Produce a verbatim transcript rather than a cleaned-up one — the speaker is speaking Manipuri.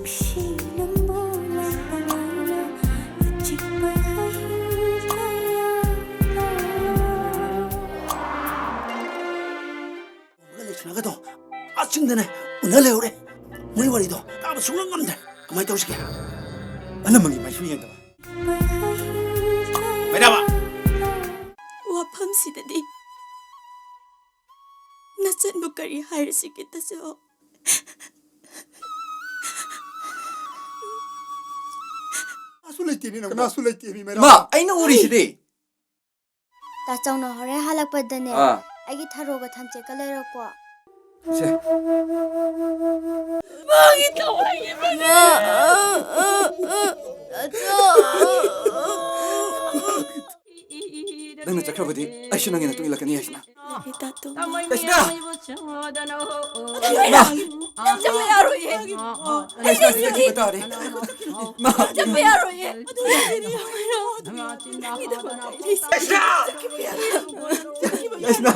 ꯅꯨꯡꯁꯤ ꯅꯪꯕꯨ ꯂꯩꯇꯅ ꯑꯆꯤꯛꯄ ꯑꯍꯤꯡ ꯀꯌꯥꯗ꯫ ꯂꯩꯁꯅꯥꯒꯗꯣ ꯑꯥ ꯆꯤꯡꯗꯅꯦ ꯎꯅ ꯂꯩꯍꯧꯔꯦ꯫ ꯃꯣꯏ ꯋꯥꯔꯤꯗꯣ ꯇꯥꯕ ꯁꯨꯡꯉꯝ ꯉꯝꯗ꯭ꯔꯦ꯫ ꯀꯃꯥꯏꯅ ꯇꯧꯁꯤꯒꯦ? ꯑꯅꯝꯕꯒꯤ ꯃꯥꯏꯁꯨ ꯌꯦꯡꯗꯕ꯫ ꯃꯩꯔꯥꯕ! ꯋꯥꯐꯝꯁꯤꯗꯗꯤ ꯅꯆꯟꯕꯨ ꯀꯔꯤ ꯍꯥꯏꯔꯁꯤꯒꯦ, ꯇꯥꯆꯧ? ꯀꯅꯥꯁꯨ ꯂꯩꯇꯦꯅꯦ, ꯅꯪ, ꯀꯅꯥꯁꯨ ꯂꯩꯇꯦ, ꯃꯤ ꯃꯩꯔꯥ꯫ ꯃꯥ, ꯑꯩꯅ ꯎꯔꯤꯁꯤꯗꯤ꯫ ꯇꯥꯆꯧꯅ ꯍꯣꯔꯦꯟ ꯍꯜꯂꯛꯄꯗꯅꯦ, ꯑꯥ꯫ ꯑꯩꯒꯤ ꯊꯔꯣꯒ ꯊꯝꯆꯦꯠꯀ ꯂꯩꯔꯛꯀꯣ꯫ ꯁꯦ꯫ ꯃꯥꯒꯤ ꯊꯋꯥꯏꯒꯤ ꯃꯔꯤ꯫ ꯅꯪꯅ ꯆꯠꯈ꯭ꯔꯕꯗꯤ ꯑꯩꯁꯨ ꯅꯪꯒꯤ ꯅꯇꯨꯡ ꯏꯜꯂꯛꯀꯅꯤ, ꯌꯥꯏꯁꯅꯥ꯫ ꯌꯥꯏꯁꯅꯥ! ꯆꯠꯄ ꯌꯥꯔꯣꯏꯌꯦ꯫ ꯌꯥꯏꯁꯅꯥ, ꯁꯤꯗ ꯊꯤꯕ ꯇꯥꯔꯦ꯫ ꯃꯥ! ꯆꯠꯄ ꯌꯥꯔꯣꯏꯌꯦ꯫ ꯌꯥꯏꯁꯅꯥ! ꯌꯥꯏꯁꯅꯥ!